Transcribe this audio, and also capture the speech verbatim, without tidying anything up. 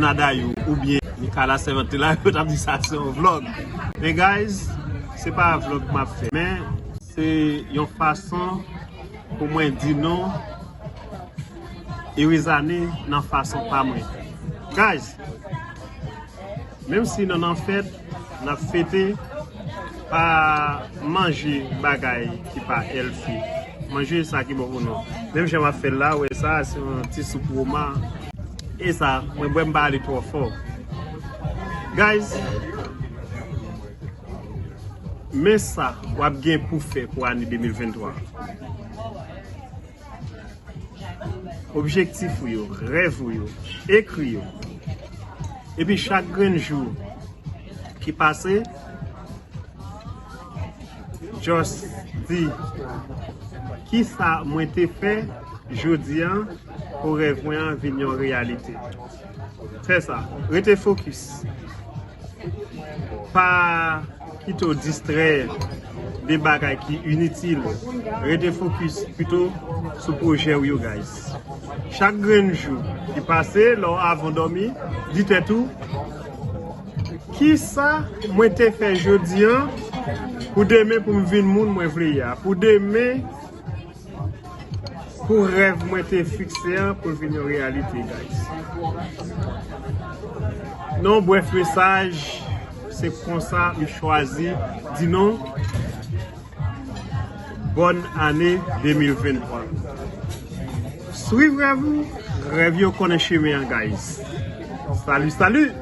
Nadayou oubyen Mika Lasèvant te la, yo t ap di sa se yon vlòg. Men guys, se pa vlòg m ap fè, men se yon fason pou mwen di nou Erezane nan fason pa mwen. Guys, menm si nou nan fèt, n ap fete, pa manje bagay ki pa healthy. Manje sa ki bon pou nou. Menm jan m ap fè l la, wè sa, se yon ti soup woma. E sa, mwen bwè m pa ale twò fò. Guys, men sa w ap gen pou fè pou ane de mil venntwa. Objektif ou yo, rèv ou yo, ekri yo. Epi chak grenn jou ki pase, just di, kisa mwen te fè jodi an pou rèv mwen an vin yon reyalite? Fè sa. Rete fokis. Pa kite w distrè de bagay ki initil. Rete fokis pito sou pwojè w yo, guys. Chak grenn jou ki pase, lè w avan w dòmi, di tèt ou, kisa mwen te fè jodi an pou demen pou m vin moun mwen vle ye a? Pou demen, pou rèv mwen te fikse an pou l vin yon reyalite, guys. Non, brèf mesaj, se konsa m chwazi di nou bòn ane de mil venntwa. Swiv rèv ou, rèv yo konnen chemen an, guys. Salut, salut!